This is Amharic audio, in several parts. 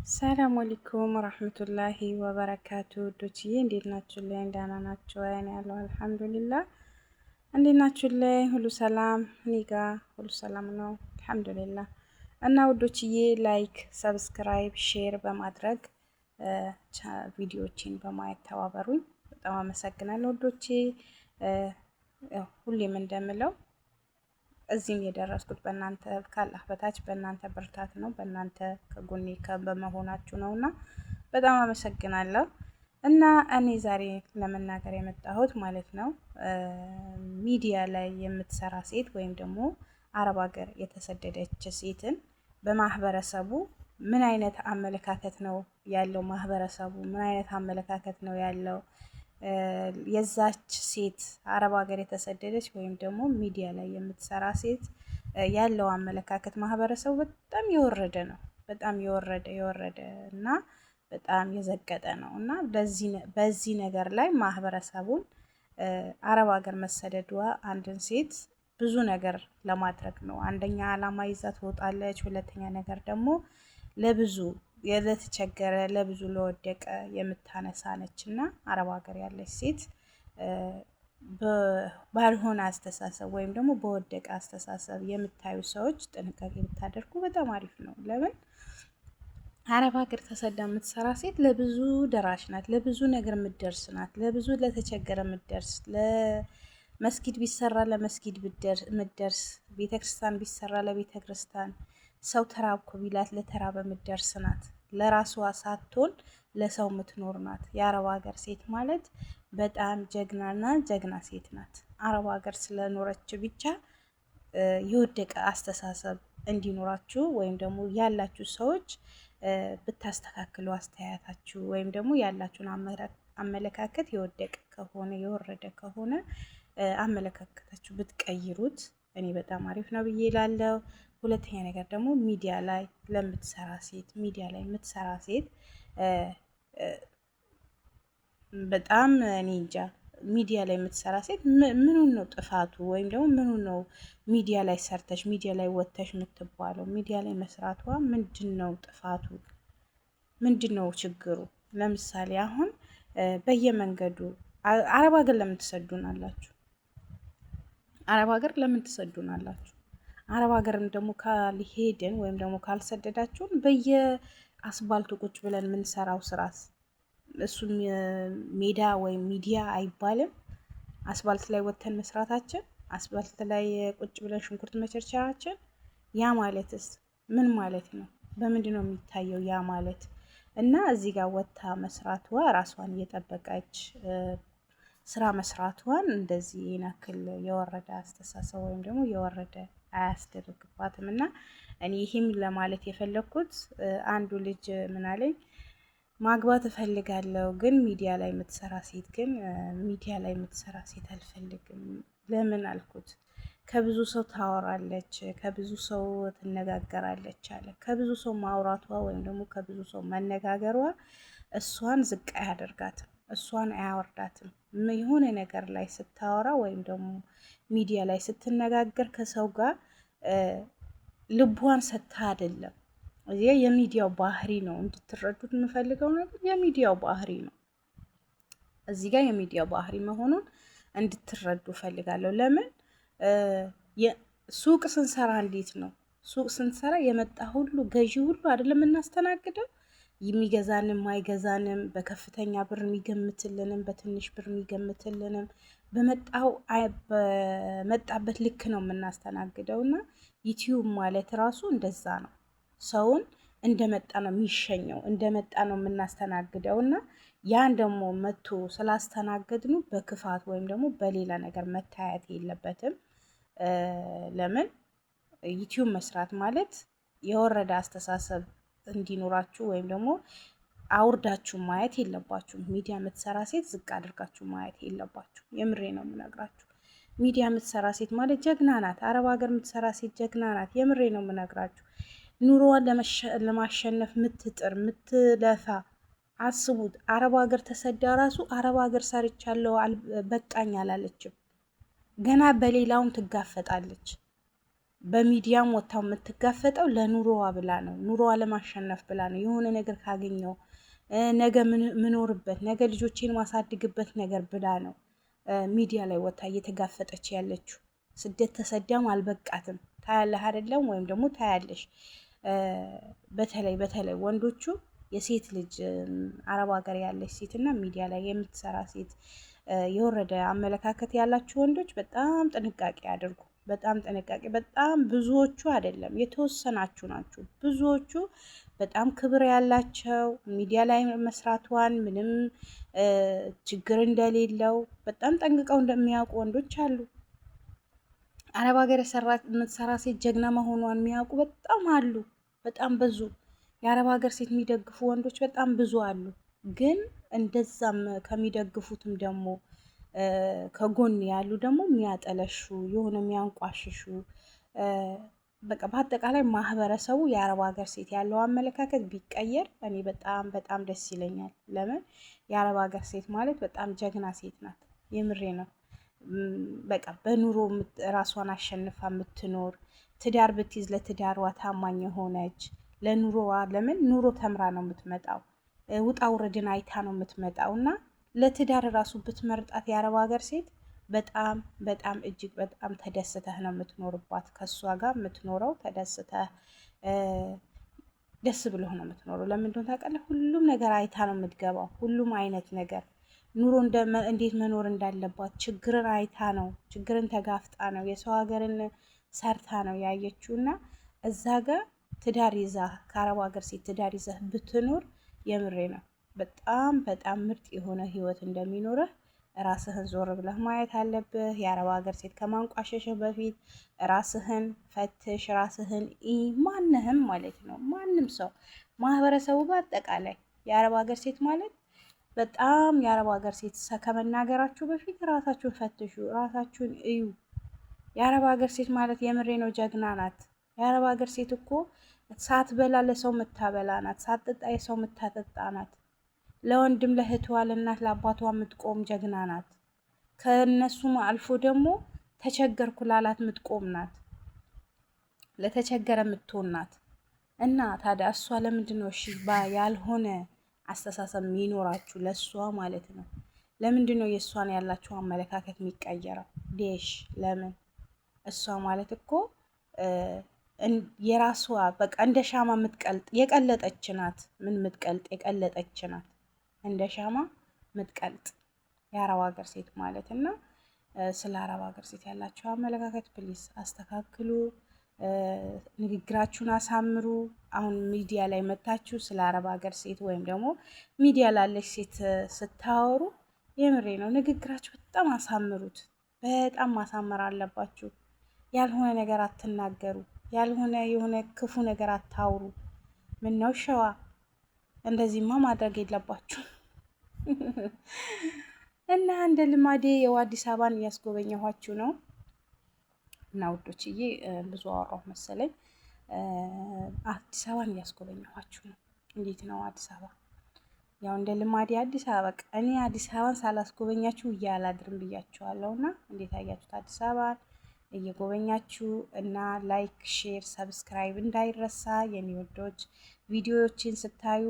ሰላም አለይኩም ወራህመቱላሂ ወበረካቱ። ውዶችዬ እንዴት ናችሁ? ላይ ደህና ናችሁ? እኔ ያለው አልሐምዱሊላህ። እንዴት ናችሁ? ላይ ሁሉ ሰላም? እኔ ጋ ሁሉ ሰላም ነው አልሐምዱሊላህ። እና ውዶችዬ like፣ subscribe፣ share በማድረግ ቪዲዮዎችን በማየት ተባበሩኝ። በጣም አመሰግናለሁ ውዶቼ። ሁሌም እንደምለው እዚህም የደረስኩት በእናንተ ካላህ በታች በእናንተ ብርታት ነው፣ በእናንተ ከጎኔ በመሆናችሁ ነው እና በጣም አመሰግናለሁ። እና እኔ ዛሬ ለመናገር የመጣሁት ማለት ነው ሚዲያ ላይ የምትሰራ ሴት ወይም ደግሞ አረብ ሀገር የተሰደደች ሴትን በማህበረሰቡ ምን አይነት አመለካከት ነው ያለው? ማህበረሰቡ ምን አይነት አመለካከት ነው ያለው? የዛች ሴት አረብ ሀገር የተሰደደች ወይም ደግሞ ሚዲያ ላይ የምትሰራ ሴት ያለው አመለካከት ማህበረሰቡ በጣም የወረደ ነው። በጣም የወረደ የወረደ እና በጣም የዘቀጠ ነው እና በዚህ ነገር ላይ ማህበረሰቡን አረብ ሀገር መሰደዷ አንድን ሴት ብዙ ነገር ለማድረግ ነው። አንደኛ አላማ ይዛ ትወጣለች። ሁለተኛ ነገር ደግሞ ለብዙ ለተቸገረ ለብዙ ለወደቀ የምታነሳ ነች እና አረብ ሀገር ያለች ሴት ባልሆነ አስተሳሰብ ወይም ደግሞ በወደቀ አስተሳሰብ የምታዩ ሰዎች ጥንቃቄ ብታደርጉ በጣም አሪፍ ነው። ለምን አረብ ሀገር ተሰዳ የምትሰራ ሴት ለብዙ ደራሽ ናት፣ ለብዙ ነገር የምትደርስ ናት፣ ለብዙ ለተቸገረ የምትደርስ፣ ለመስጊድ ቢሰራ ለመስጊድ የምትደርስ፣ ቤተክርስቲያን ቢሰራ ለቤተክርስቲያን፣ ሰው ተራብኩ ቢላት ለተራበ የምትደርስ ናት። ለራሷ ሳትሆን ለሰው የምትኖር ናት። የአረብ ሀገር ሴት ማለት በጣም ጀግናና ጀግና ሴት ናት። አረብ ሀገር ስለኖረች ብቻ የወደቀ አስተሳሰብ እንዲኖራችሁ ወይም ደግሞ ያላችሁ ሰዎች ብታስተካክሉ አስተያየታችሁ ወይም ደግሞ ያላችሁን አመለካከት የወደቀ ከሆነ የወረደ ከሆነ አመለካከታችሁ ብትቀይሩት እኔ በጣም አሪፍ ነው ብዬ እላለሁ። ሁለተኛ ነገር ደግሞ ሚዲያ ላይ ለምትሰራ ሴት ሚዲያ ላይ የምትሰራ ሴት በጣም እኔ እንጃ፣ ሚዲያ ላይ የምትሰራ ሴት ምኑን ነው ጥፋቱ? ወይም ደግሞ ምኑን ነው ሚዲያ ላይ ሰርተሽ ሚዲያ ላይ ወጥተሽ የምትባለው? ሚዲያ ላይ መስራቷ ምንድን ነው ጥፋቱ? ምንድን ነው ችግሩ? ለምሳሌ አሁን በየመንገዱ አረብ ሀገር ለምን ትሰዱን አላችሁ? አረብ ሀገር ለምን ትሰዱን አላችሁ? አረብ ሀገርም ደግሞ ካልሄድን ወይም ደግሞ ካልሰደዳችሁን በየአስፋልቱ ቁጭ ብለን የምንሰራው ስራስ እሱም ሜዳ ወይም ሚዲያ አይባልም። አስፋልት ላይ ወጥተን መስራታችን፣ አስፋልት ላይ ቁጭ ብለን ሽንኩርት መቸርቸራችን፣ ያ ማለትስ ምን ማለት ነው? በምንድን ነው የሚታየው ያ ማለት? እና እዚህ ጋር ወጥታ መስራቷ ራሷን እየጠበቀች ስራ መስራቷን እንደዚህ ያክል የወረደ አስተሳሰብ ወይም ደግሞ የወረደ አያስደርግባትም። እና እኔ ይህም ለማለት የፈለግኩት አንዱ ልጅ ምን አለኝ፣ ማግባት እፈልጋለሁ ግን ሚዲያ ላይ የምትሰራ ሴት ግን ሚዲያ ላይ የምትሰራ ሴት አልፈልግም። ለምን አልኩት። ከብዙ ሰው ታወራለች፣ ከብዙ ሰው ትነጋገራለች አለ። ከብዙ ሰው ማውራቷ ወይም ደግሞ ከብዙ ሰው መነጋገሯ እሷን ዝቅ አያደርጋትም፣ እሷን አያወርዳትም። የሆነ ነገር ላይ ስታወራ ወይም ደግሞ ሚዲያ ላይ ስትነጋገር ከሰው ጋር ልቧን ሰታ አይደለም። እዚያ የሚዲያው ባህሪ ነው፣ እንድትረዱት የምፈልገው ነገር የሚዲያው ባህሪ ነው። እዚህ ጋር የሚዲያው ባህሪ መሆኑን እንድትረዱ እፈልጋለሁ። ለምን ሱቅ ስንሰራ እንዴት ነው? ሱቅ ስንሰራ የመጣ ሁሉ ገዢ ሁሉ አይደለም የምናስተናግደው። የሚገዛንም ማይገዛንም፣ በከፍተኛ ብር የሚገምትልንም በትንሽ ብር የሚገምትልንም በመጣው በመጣበት ልክ ነው የምናስተናግደው። እና ዩቲዩብ ማለት ራሱ እንደዛ ነው። ሰውን እንደመጣ ነው የሚሸኘው፣ እንደመጣ ነው የምናስተናግደው። እና ያን ደግሞ መቶ ስላስተናገድኑ በክፋት ወይም ደግሞ በሌላ ነገር መታየት የለበትም። ለምን ዩቲዩብ መስራት ማለት የወረደ አስተሳሰብ እንዲኖራችሁ ወይም ደግሞ አውርዳችሁ ማየት የለባችሁም። ሚዲያ የምትሰራ ሴት ዝቅ አድርጋችሁ ማየት የለባችሁ። የምሬ ነው የምነግራችሁ። ሚዲያ የምትሰራ ሴት ማለት ጀግና ናት። አረብ ሀገር የምትሰራ ሴት ጀግና ናት። የምሬ ነው የምነግራችሁ። ኑሮዋን ለማሸነፍ ምትጥር ምትለፋ፣ አስቡት። አረብ ሀገር ተሰዳ ራሱ አረብ ሀገር ሰርቻለሁ በቃኝ አላለችም። ገና በሌላውም ትጋፈጣለች። በሚዲያም ወጥታ የምትጋፈጠው ለኑሮዋ ብላ ነው። ኑሮዋ ለማሸነፍ ብላ ነው። የሆነ ነገር ካገኘው ነገ ምኖርበት፣ ነገ ልጆቼን ማሳድግበት ነገር ብላ ነው ሚዲያ ላይ ወጥታ እየተጋፈጠች ያለችው። ስደት ተሰዳም አልበቃትም። ታያለህ አይደለም? ወይም ደግሞ ታያለሽ። በተለይ በተለይ ወንዶቹ የሴት ልጅ፣ አረብ ሀገር ያለች ሴት እና ሚዲያ ላይ የምትሰራ ሴት የወረደ አመለካከት ያላችሁ ወንዶች በጣም ጥንቃቄ አድርጉ። በጣም ጥንቃቄ። በጣም ብዙዎቹ አይደለም፣ የተወሰናችሁ ናችሁ። ብዙዎቹ በጣም ክብር ያላቸው፣ ሚዲያ ላይ መስራቷን ምንም ችግር እንደሌለው በጣም ጠንቅቀው እንደሚያውቁ ወንዶች አሉ። አረብ ሀገር የምትሰራ ሴት ጀግና መሆኗን የሚያውቁ በጣም አሉ። በጣም ብዙ የአረብ ሀገር ሴት የሚደግፉ ወንዶች በጣም ብዙ አሉ። ግን እንደዛም ከሚደግፉትም ደግሞ ከጎን ያሉ ደግሞ የሚያጠለሹ፣ የሆነ የሚያንቋሽሹ፣ በቃ በአጠቃላይ ማህበረሰቡ የአረብ ሀገር ሴት ያለው አመለካከት ቢቀየር እኔ በጣም በጣም ደስ ይለኛል። ለምን፣ የአረብ ሀገር ሴት ማለት በጣም ጀግና ሴት ናት። የምሬ ነው። በቃ በኑሮ ራሷን አሸንፋ የምትኖር፣ ትዳር ብትይዝ ለትዳሯ ታማኝ የሆነች፣ ለኑሮዋ፣ ለምን፣ ኑሮ ተምራ ነው የምትመጣው። ውጣ ውረድን አይታ ነው የምትመጣው። እና ለትዳር ራሱ ብትመርጣት የአረብ ሀገር ሴት በጣም በጣም እጅግ በጣም ተደስተህ ነው የምትኖርባት። ከእሷ ጋር የምትኖረው ተደስተህ፣ ደስ ብሎህ ነው የምትኖረው። ለምን እንደሆነ ታውቃለህ? ሁሉም ነገር አይታ ነው የምትገባው። ሁሉም አይነት ነገር፣ ኑሮ እንዴት መኖር እንዳለባት ችግርን አይታ ነው፣ ችግርን ተጋፍጣ ነው፣ የሰው ሀገርን ሰርታ ነው ያየችው። እና እዛ ጋር ትዳር ይዛ፣ ከአረብ ሀገር ሴት ትዳር ይዘህ ብትኖር የምሬ ነው በጣም በጣም ምርጥ የሆነ ህይወት እንደሚኖርህ ራስህን ዞር ብለህ ማየት አለብህ። የአረብ ሀገር ሴት ከማንቋሸሽህ በፊት ራስህን ፈትሽ፣ ራስህን ማንህም ማለት ነው፣ ማንም ሰው፣ ማህበረሰቡ በአጠቃላይ የአረብ ሀገር ሴት ማለት፣ በጣም የአረብ ሀገር ሴት ከመናገራችሁ በፊት ራሳችሁን ፈትሹ፣ ራሳችሁን እዩ። የአረብ ሀገር ሴት ማለት የምሬ ነው ጀግና ናት። የአረብ ሀገር ሴት እኮ ሳትበላ ለሰው የምታበላ ናት። ሳትጠጣ የሰው የምታጠጣ ናት። ለወንድም፣ ለእህቷ፣ ለእናት፣ ለአባቷ የምትቆም ጀግና ናት። ከእነሱም አልፎ ደግሞ ተቸገርኩ ላላት የምትቆም ናት። ለተቸገረ የምትሆን ናት። እና ታዲያ እሷ ለምንድን ነው እሺ ያልሆነ አስተሳሰብ የሚኖራችሁ ለእሷ ማለት ነው? ለምንድን ነው የእሷን ያላችሁ አመለካከት የሚቀየረው? ليش፣ ለምን? እሷ ማለት እኮ የራሷ በቃ እንደ ሻማ የምትቀልጥ የቀለጠች ናት። ምን የምትቀልጥ፣ የቀለጠች ናት። እንደ ሻማ ምትቀልጥ የአረብ ሀገር ሴት ማለት። እና ስለ አረብ ሀገር ሴት ያላችሁ አመለካከት please አስተካክሉ። ንግግራችሁን አሳምሩ። አሁን ሚዲያ ላይ መታችሁ ስለ አረብ ሀገር ሴት ወይም ደግሞ ሚዲያ ላለች ሴት ስታወሩ የምሬ ነው ንግግራችሁ በጣም አሳምሩት። በጣም ማሳመር አለባችሁ። ያልሆነ ነገር አትናገሩ። ያልሆነ የሆነ ክፉ ነገር አታውሩ። ምነው ሸዋ፣ እንደዚህማ ማድረግ የለባችሁ። እና እንደ ልማዴ የው አዲስ አበባን እያስጎበኘኋችሁ ነው። እና ውዶችዬ፣ ብዙ አወራሁ መሰለኝ። አዲስ አበባን እያስጎበኘኋችሁ ነው። እንዴት ነው አዲስ አበባ? ያው እንደ ልማዴ አዲስ አበባ፣ በቃ እኔ አዲስ አበባን ሳላስጎበኛችሁ እያላድርም ብያችኋለሁ። እና እንዴት አያችሁት አዲስ አበባን እየጎበኛችሁ? እና like፣ share፣ subscribe እንዳይረሳ የኔ ውዶች። ቪዲዮዎችን ስታዩ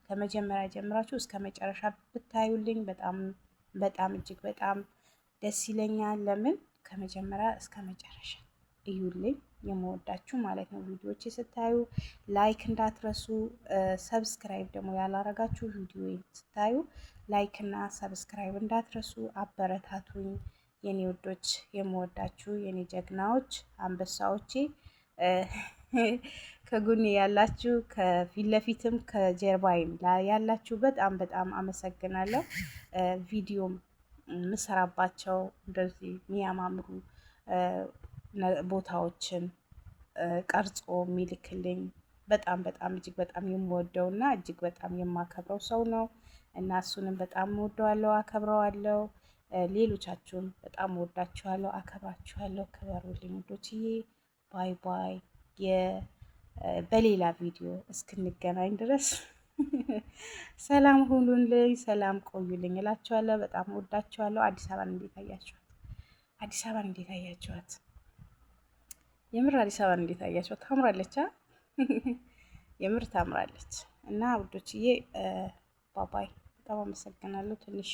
ከመጀመሪያ ጀምራችሁ እስከ መጨረሻ ብታዩልኝ በጣም በጣም እጅግ በጣም ደስ ይለኛል። ለምን፣ ከመጀመሪያ እስከ መጨረሻ እዩልኝ የምወዳችሁ ማለት ነው። ቪዲዮዎች ስታዩ like እንዳትረሱ፣ subscribe ደግሞ ያላረጋችሁ ቪዲዮ ስታዩ like እና subscribe እንዳትረሱ፣ አበረታቱኝ የኔ ውዶች፣ የምወዳችሁ የኔ ጀግናዎች፣ አንበሳዎቼ፣ ከጎኔ ያላችሁ፣ ከፊት ለፊትም ከጀርባይም ያላችሁ በጣም በጣም አመሰግናለሁ። ቪዲዮም የምሰራባቸው እንደዚህ የሚያማምሩ ቦታዎችን ቀርጾ የሚልክልኝ በጣም በጣም እጅግ በጣም የምወደው እና እጅግ በጣም የማከብረው ሰው ነው፣ እና እሱንም በጣም እወደዋለሁ፣ አከብረዋለሁ። ሌሎቻችሁም በጣም እወዳችኋለሁ፣ አከብራችኋለሁ። ክበሩልኝ ውዶችዬ። Bye bye። በሌላ ቪዲዮ እስክንገናኝ ድረስ ሰላም ሁኑልኝ፣ ሰላም ቆዩልኝ እላችኋለሁ። በጣም እወዳችኋለሁ። አዲስ አበባን እንዴት አያችኋት? አዲስ አበባን እንዴት አያችኋት? የምር አዲስ አበባን እንዴት አያቸው? ታምራለች፣ የምር ታምራለች። እና ውዶችዬ bye bye፣ በጣም አመሰግናለሁ። ትንሽ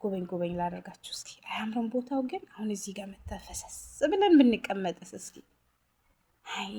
ጎበኝ ጎበኝ ላደርጋችሁ እስኪ። አያምርም ቦታው ግን? አሁን እዚህ ጋር መተፈሰስ ብለን ብንቀመጥስ እስኪ። አይ።